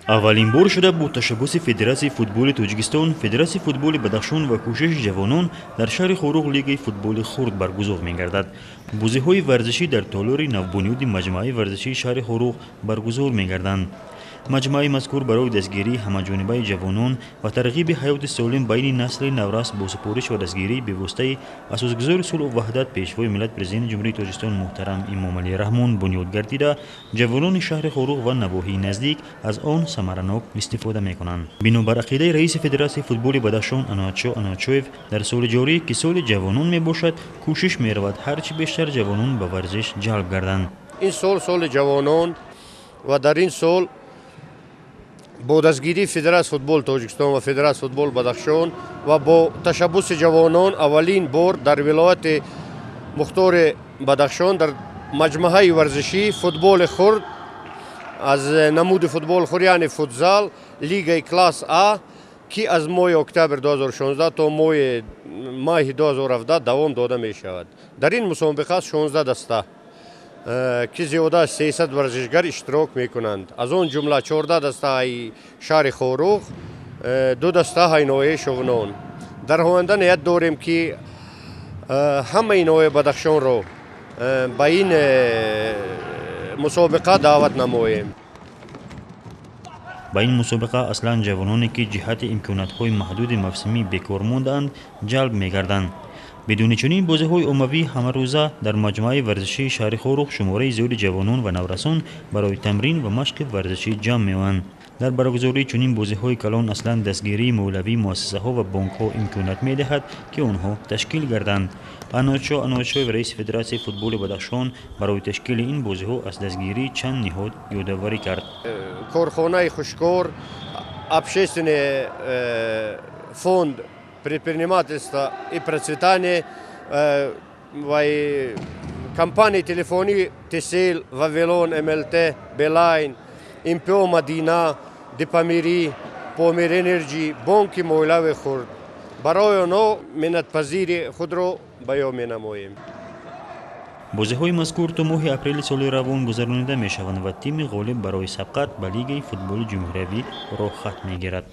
Аввалин бор шуда бо ташаббуси Федератсияи футболи Тоҷикистон, Федератсияи футболи Бадахшон ва кӯшиши ҷавонон дар шаҳри Хоруғ лигаи футболи хурд баргузор мегардад. Бозиҳои варзишӣ дар толори навбунёди маҷмӯаи варзишии шаҳри Хоруғ баргузор мегарданд. Маҷмӯаи мазкур барои дастгирии ҳамаҷонибаи ҷавонон ва тарғиби ҳаёти солим байни насли наврас бо супориш ва дастгирии бевоситаи асосгузори сулҳу ваҳдат, Пешвои миллат, Президенти Ҷумҳурии Тоҷикистон муҳтарам Эмомалӣ Раҳмон бунёд гардида, ҷавонони шаҳри Хоруғ ва навоҳии наздик аз он самаранок истифода мекунанд. Бинобар ақидаи раиси Федератсияи футболи Бадахшон Аноатшо Аноатшоев, дар соли ҷорӣ, ки соли ҷавонон мебошад, кӯшиш меравад ҳарчи бештар ҷавонон ба варзиш ҷалб гарданд. Ин сол соли ҷавонон ва дар ин сол бо дастгирии Федератсияи футболи Тоҷикистон ва Федератсияи футболи Бадахшон ва бо ташаббуси ҷавонон аввалин бор дар вилояти мухтори Бадахшон дар маҷмӯаи варзишӣ футболи хурд аз намуди футболи хурд, яъне футзал, лигаи класс А, ки аз моҳи октябр 2016 то моҳи майи 2017 давом дода мешавад. Дар ин мусобиқа 16 даста, ки зиёда аз 300 варзишгар иштирок мекунанд, аз он ҷумла 14 дастаи шаҳри Хоруғ, 2 дастаи ноҳияи Шуғнон. Дар оянда ният дорем, ки ҳамаи ноҳияи Бадахшонро ба ин мусобиқа даъват намоем. Ба ин мусобиқа аслан ҷавононе, ки ҷиҳати имкониятҳои маҳдуди мавсимӣ бекор мондаанд, ҷалб мегарданд. Бидуни чунин бозиҳои оммавӣ ҳамарӯза дар маҷмӯаи варзишии шаҳри Хоруғ шумораи зиёди ҷавонон ва наврасон барои тамрин ва машқи варзишӣ ҷамъ меоянд. Дар баргузории чунин бозиҳои калон аслан дастгирии молиявии муассисаҳо ва бонкҳо имконият медиҳад, ки онҳо ташкил гарданд. Аноатшо Аноатшоев, раиси Федератсияи футболи Бадахшон, барои ташкили ин бозиҳо аз дастгирии чанд ниҳод ёдоварӣ кард. Корхонаи хушкор, общественный фонд предпринимательства и процветания ва компании телефонӣ Тесел, Вавилон, МЛТ, Билайн, МПО Мадина, Дипамирӣ, Помир Энерҷи, бонки молиявии хурд. Барои онҳо миннатпазири худро баён менамоем. Бозиҳои мазкур то моҳи апрели соли равон гузаронида мешаванд ва тими ғолиб барои сабқат ба лигаи футболи ҷумҳуриявӣ роҳхат мегирад.